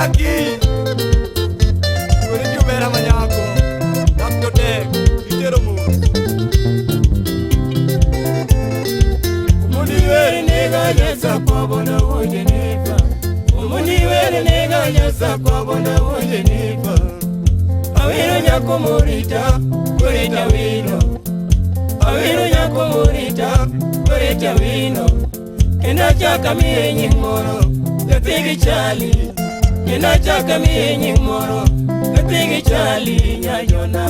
Jackie. Oriti obera manyako. Dak to tek. Itero mos. Omondi were nega nyasa kwabona wonje nefa. Omondi were nega nyasa kwabona wonje nefa. Awiro nyako morita, morita wino. Awiro nyako morita, morita wino. Kenda chaka miye nying moro, nyathi gi chali. Kenda chaka miye nying moro, nyathi gi chali nyajona.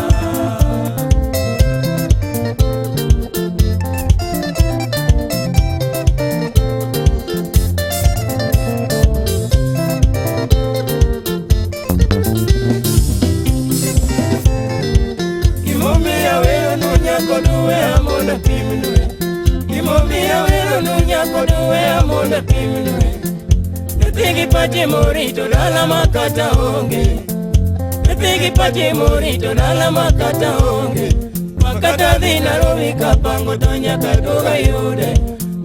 Gimomiyo awero nu nyako duweya mondo apimnue. Gimomiyo awero nu nyako duweya mondo apimnue. Nyathi gi pache morito dala ma kata onge. Nyathi gi pache morito dala ma kata onge. Makata dhi Nairobi kapango to nyaka duoga yude.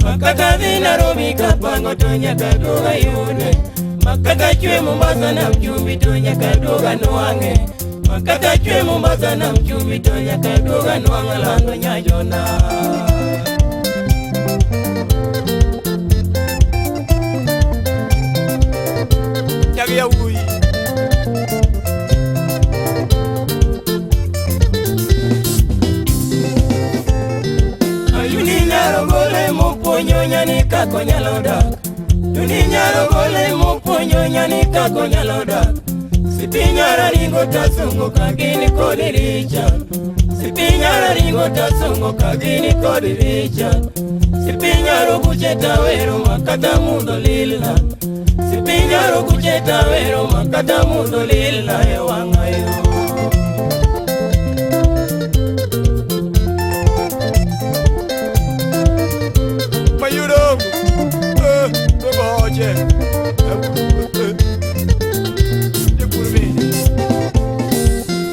Makata dhi Nairobi kapango to nyaka duoga yude. Makata chwe Mombasa na mchumbi to nyaka duoga nwang'e. Makata chwe Mombasa na mchumbi to nyaka duoga nwang'e lando nyajona. Chagi yawuoyi. Ayuni nyaro gole mopuonjo nyani kaka onyalo dak. Yuni nyaro gole mopuonjo nyani kaka onyalo dak. Sipi nyara ringo tasungo ka gin kod richa. Sipi nyara ringo tasungo ka gin kod richa. Sipi nyaro kuche tawero makata mudho lilna. Sipi nyaro kuche tawero makata mudho lilna e wang'ayo. Mayudo. Dogo oche. Jekurmi.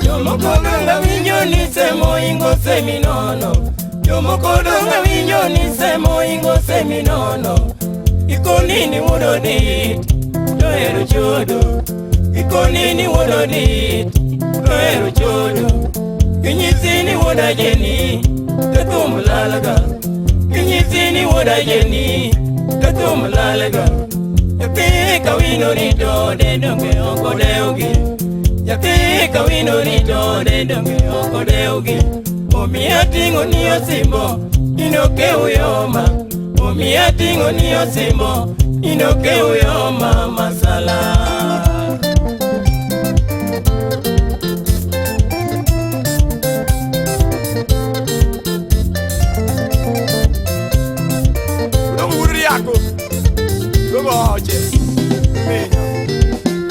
Jomoko donga winjo ni semo ingo semi nono. Jomoko donga winjo ni semo ingo semi nono. Ikoni ni wuodo dit, to hero chodo. Ikoni ni wuodo dit, to hero chodo. Ginyisi ni wuoda jeni, to thum lalga. Ginyisi ni wuoda jeni, to thum lalga. Nyathi ka wino rito de donge ok odewgi. Nyathi ka wino rito de donge ok odewgi. Omiya ting'o ni osimbo, inoke uyoma. Omiya ting'o ni osimbo, inoke uyoma masala. Dogo uriako. Dogo oche. Minya.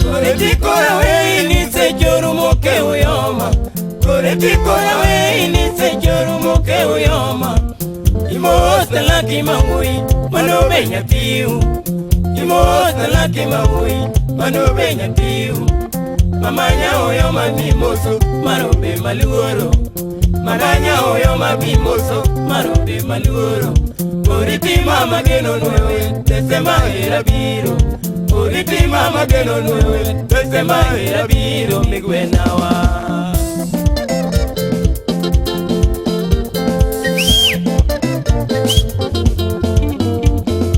Koreti kora we inise choru moke uyoma. Koreti kora we inise choru moke uyoma. Imosta laki mangui, mano benya tiu. Imosta laki mangui, mano benya tiu. Mamanya uyoma bimoso, marobe maluoro. Mamanya uyoma bimoso, marobe maluoro. Oriti mama geno nwewe, Desemba era biro. Oriti mama geno nwewe, Desemba era biro migwenawa.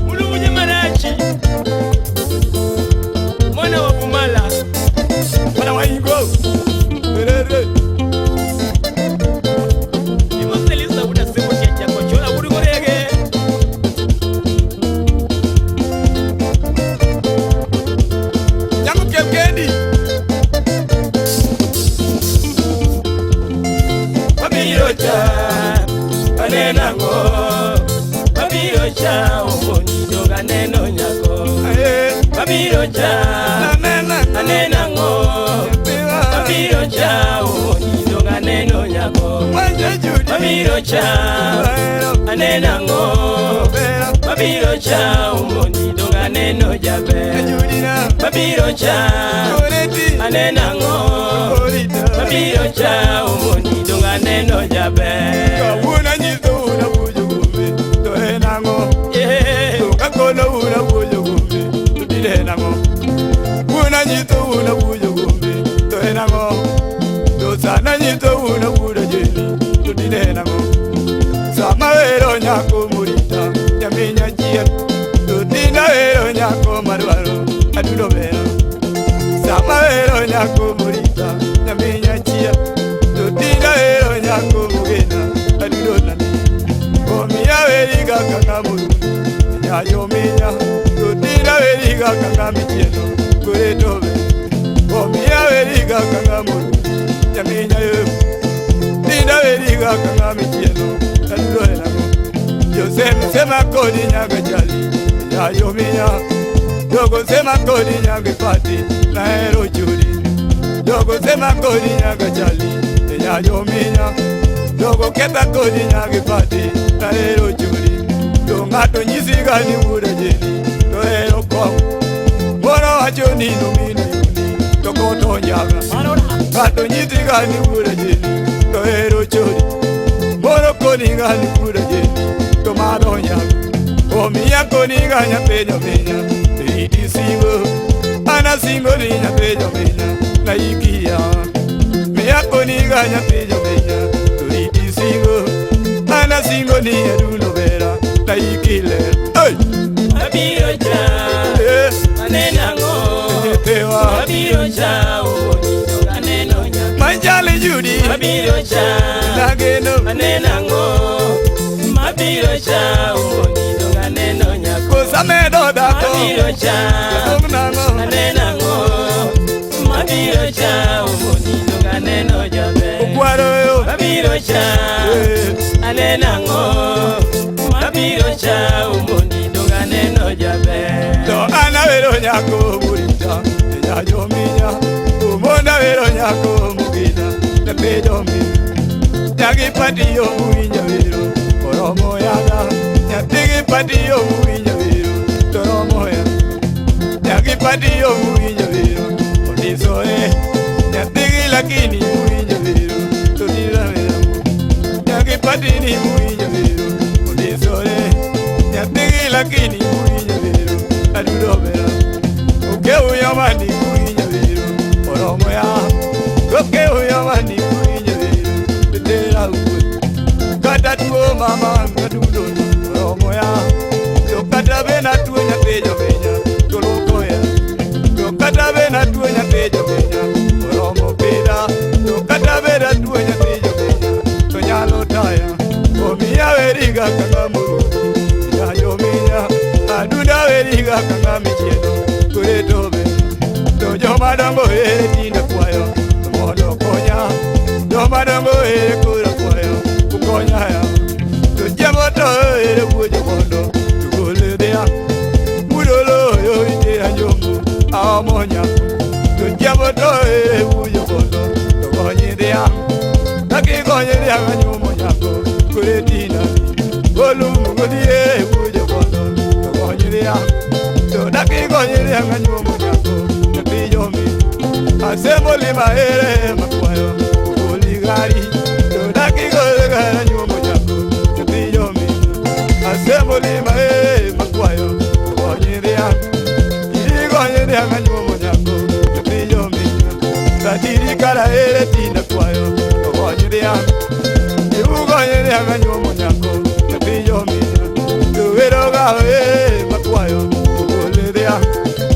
Mulungu Marachi, mwana wa Bumala. Mwana wa Ingo. Erere. Imoselisa uda sebo checha kochola burugorege. Nyango kemkendi. Mabiro cha, anena ngo. Mabiro cha, omoni joga neno nyako. Aye. Mabiro cha, Anena. anena ngo. Mabiro cha, omoni joga neno nyako. Manje Judy. Mabiro cha, anena ngo. Mabiro cha, omoni joga neno jaber. Judy na. Mabiro cha, Oreti. anena ngo. Orita. Mabiro cha, omoni joga neno jaber. Kawuono nyiso una wuoyo kuome to en ang'o? Yeah. To kakono una wuoyo kuome to tinde en ang'o? Wuona nyiso Sama wero nyako morita nyaminya chien to tinda wero nyako madwaro adundo bera. Sama wero nyako morita nyaminya chien to tinda wero nyako mugena adundo nani. Omiya weriga kaka murundi nyayo minya to tinda weriga kaka michieno kore tobe. Omiya weriga kaka murundi nyaminya yo tinda weriga kaka michieno adundo nani. Jose sema kodi nyaga chali nyayo minya Jogo sema kodi nyaga pati naero churi. Jogo sema kodi nyaga chali nyayo minya Jogo keta kodi nyaga pati naero churi. To ng'ato nyisiga ni wuoda jeni to ero kong' moro wacho ni nomino yuni to koto nyaga. Ng'ato nyisiga ni wuoda jeni to ero chori moro koni ga ni wuoda jeni to madho nyaga. Omiya koni ga nyathi jominya iti singo ana singo ni nyathi jominya na ikiya. Miya koni ga nyathi jominya to iti singo ana singo ni adundo bera na ikile. Hey! Mabiro cha aneno ang'o Nyithiwa mabiro cha wuoni aneno nyako Manjali Judy mabiro cha nageno aneno ang'o mabiro cha wuoni aneno nyako kosamedo dhako mabiro cha dong' nang'o aneno ang'o mabiro cha wuoni aneno jaber okwaro yo mabiro cha aneno ang'o mabiro cha wuoni aneno jaber. To an awero nyako morita nyayo minya Omonda wero nyako mugina nyathi jominya Nyagi pati yo muwinjo wero oromo yaga Nyathi gi pati yo muwinjo wero to oromo ya Nyagi pati yo muwinjo wero ondisoe Nyathi gi lakini muwinjo wero to dira wero Nyagi pati ni muwinjo wero ondisoe Nyathi gi lakini muwinjo wero adudo bera Okeu yamani muwinjo wero oromo ya Okeu yamani muwinjo wero tetera wuoth Kata tuo mama adudo oromo ya To kata bena tuo nyathi jomenya to loko ya To kata bena tuo nyathi jomenya oromo pida To kata bena tuo nyathi jomenya to nyalo taya Omiya weriga kaka murundi nyayo minya Adunda weriga kaka michieno kore tobe To joma dongo ere tinde kwayo mondo konya Joma dongo ere koro kwayo ukonya ya To chiemo to ere wuojo mondo to gol dhiang' Mudolo yo itera nyombo aomo nyako To chiemo to ere wuojo mondo to gonyi dhiang' Kakigonyi dhiang' anyuomo nyako kore tina Olumu godhiere wuojo mondo to gonyi dhiang' To dakigonyi dhiang' anyuomo nyako nyathi jomi Asembo lima ere makwayo ogoli gari To dakigolo gari anyuomo nyako nyathi jomi Asembo lima ere makwayo ogonyi dhiang' Igonyi dhiang' anyuomo nyako nyathi jomi Ratiri kara ere tinda kwayo ogonyi dhiang' Iugonyi dhiang' anyuomo nyako nyathi jomi To wero ga ere makwayo ogol dhiang'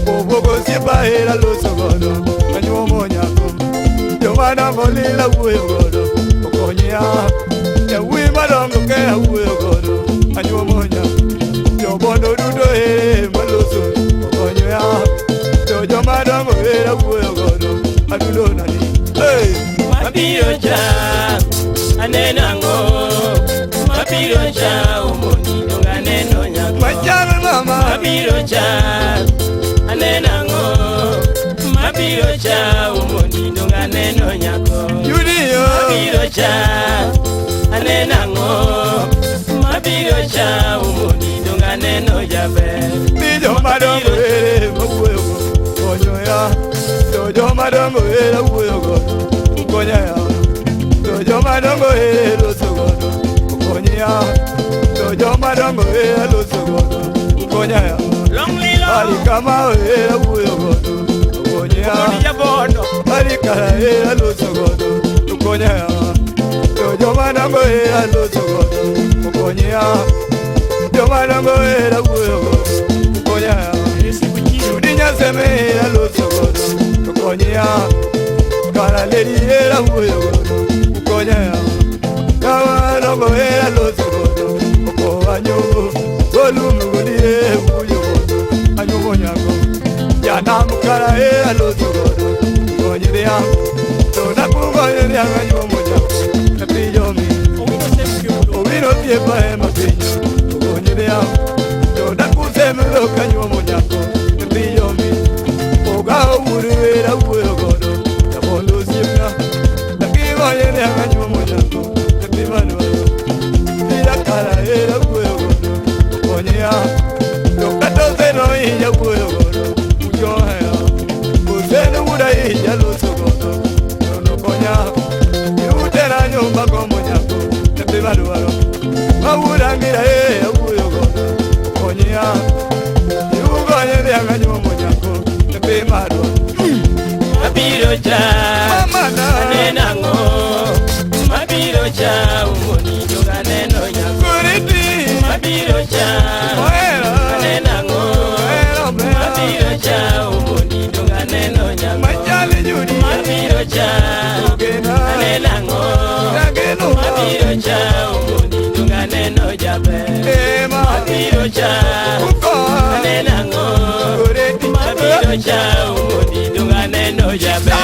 Obuogo osiepa era loso godo anyuomo nyako Joma dongo lila wuoyo godo okonya Jawuoyi madongo ke awuoyo godo anyuomo nyako Jobondo duto ere maloso okonyo ya To joma dongo era wuoyo godo adundo nani. Hey! Mabiro cha aneno ang'o mabiro cha wuoni aneno nyako Machalo mama mabiro cha aneno ang'o mabiro cha wuoni aneno nyako Judy yo mabiro cha aneno ang'o mabiro cha wuoni aneno jaber Ni joma dongo ere mawuoyo go konyo ya To joma dongo ere wuoyo godo konya ya To joma dongo ere loso godo okonyi ya To joma dongo ere loso godo konya ya Long lilo Ali kama ere wuoyo godo okonyi ya Koni jabondo Ali kara ere loso godo okonya ya To To joma dongo era loso godo okonya. Joma dongo era wuoyo godo okonya. Udi nyaseme era loso godo okonya. Kara leri era wuoyo godo okonya. Joma dongo era loso godo okowanyo. Golumu godi e wuoyo godo anyumo nyako. Janam kara era loso godo okonya. To nakugoyo dhiang' anyuomo nyako. Napijomi owino thiepa ema piny ogonyi dhiang' to dakusem dhok anyuomo nyako. Napijomi ogawo wuod wera wuoyo godo jabondo osiepna. Dakigonye dhiang' anyuomo nyako. Nyathi madwaro ira kara era wuoyo godo okonya. To kata oseno ija wuoyo godo ujohera. Oseno wuoda ija loso godo to nokonya. Iutera nyumba gomo nyako nyathi madwaro mawuoda ngira e awuoyo godo okonya. Iugonye dhiang' anyuomo nyako nyathi madwaro. Mabiro cha Mamana aneno ang'o? Mabiro cha omoni donge aneno nyako. Kuriti Mabiro cha ohero aneno ang'o? ohero ber Mabiro cha omoni donge aneno nyako. Machali Judi Mabiro cha ogena aneno ang'o? Ageno Mabiro cha omoni donge aneno jaber. ema Mabiro cha uko aneno ang'o? Kuriti Mabiro cha omoni donge aneno jaber.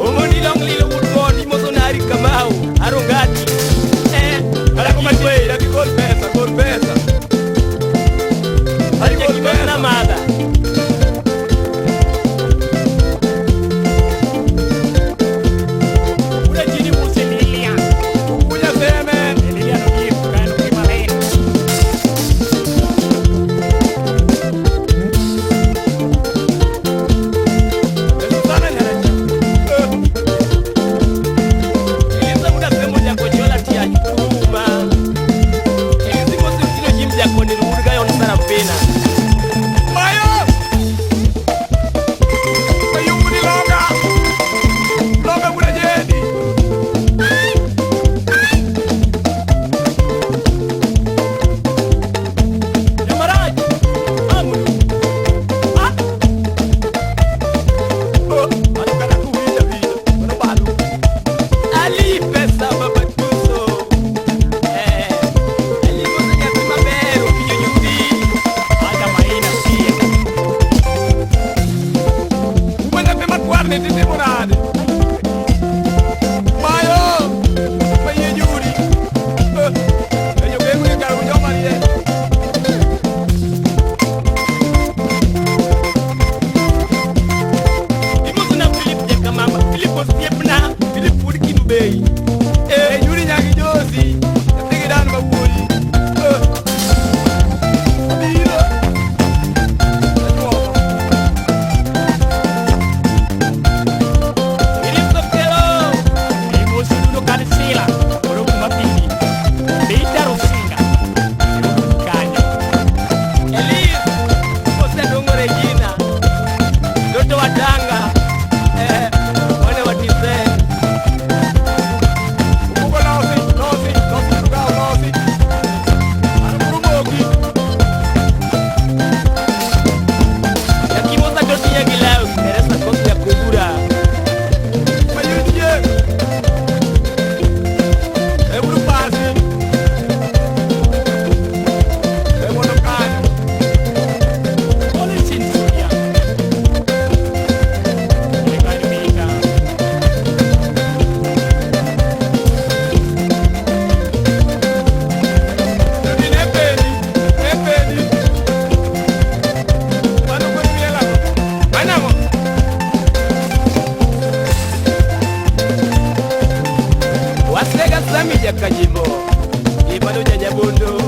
Omondi long lilo wuod God imoso nari Kamau Arongati. Alako matwe ira gol pesa gol pesa. Ari gol Jaki pesa. na madha. Ule jini use Lilian. Ukunya seme Lilian ogie kano kimaleni. Susana nyaracha. Eliza muda semo jakochola tia chuma. Eliza mosi utino jim jakoni wuod gayon Sarafina. Mayo. Mayunguni longa. Longa buna jendi. Yamaraj. Amudu. Ah. Oh, anukana kuwinja winja. Mano balu. Ali pesa baba tuso. Ali mosi nyathi maber okinyo nyudi. Aja maina sie. Umenya pe makwar ni titimo nade. Mayo. Maye juri. Eh, eyo kengu ni karu joma nie. Imoso na Philip jakamama. Philip osiepna. Philip wuod Kimbei. Eh, juri nyagi josi. Nyathi gi dan mawuoyi. Eh. Biro. Anyuomo. Philip Sokelo. Imosi duno kan sila. Oro kuma pini. Peter Osinga. Kanyo. Elise, Mose Dongo Regina, Doto Watanga, wane watise. Ugo losi, losi, losi, lugao losi. Arumogi. Yakimosa doti ya gilau, Teresa Kosi ya Kubura. Mayudie. Eburu pasi. Ebono kanyo. Ole chinsuya. Kanyo bika. Judi ne pedi, ne pedi. Mano kwe miela. Manamo. Wasega Sami Jakajimbo, Ibado Jajabondo.